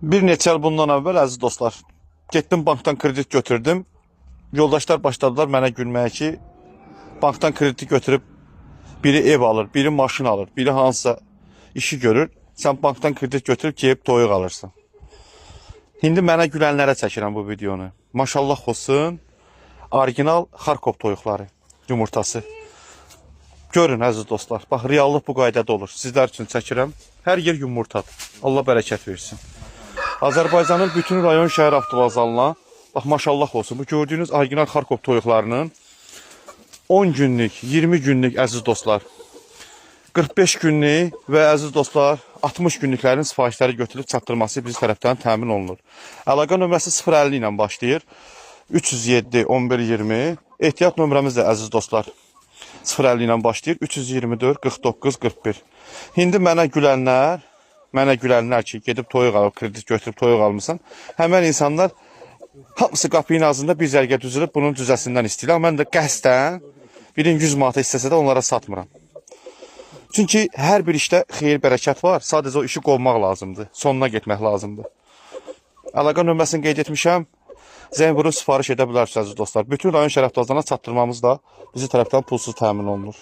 Bir neçə il bundan əvvəl, əziz dostlar, getdim bankdan kredit götürdüm. Yoldaşlar başladılar mənə gülməyə ki, bankdan krediti götürüb biri ev alır, biri maşın alır, biri hansısa işi görür. Sən bankdan kredit götürüb geyib toyuq alırsan. İndi mənə gülənlərə çəkirəm bu videonu. Maşallah olsun. Orijinal Xarkov toyuqları yumurtası. Görün, əziz dostlar. Bax, reallıq bu qaydada olur. Sizlər üçün çəkirəm. Hər yer yumurtadır. Allah bərəkət versin. Azərbaycanın bütün rayon, şəhər avtovağzalına, bax, maşallah olsun. Bu gördüyünüz orijinal Xarkov toyuqlarının 10 günlük, 20 günlük, əziz dostlar, 45 günlük və, əziz dostlar, 60 günlüklərin sifarişləri götürülüb çatdırması biz tərəfdən təmin olunur. Əlaqə nömrəsi 050 ilə başlayır. 307 11 20. Ehtiyat nömrəmiz də, əziz dostlar, 050 ilə başlayır. 324 49 41. İndi mənə gülənlər, mənə gülənlər ki, gedib toyuq alıb, kredit götürüb toyuq almısan. Həmən insanlar hamısı qapının ağzında bir cərgə düzülüb bunun cüzəsindən istəyirlər. Mən də qəsdən birin 100 manata istəsə də onlara satmıram. Çünki hər bir işdə xeyir, bərəkət var. Sadəcə o işi qovmaq lazımdır. Sonuna getmək lazımdır. Əlaqə nömrəsini qeyd etmişəm. Zəng vurub sifariş edə bilərsiniz, əziz dostlar. Bütün rayon şəhər avtovağzalına çatdırmamız da bizi tərəfdən pulsuz təmin olunur.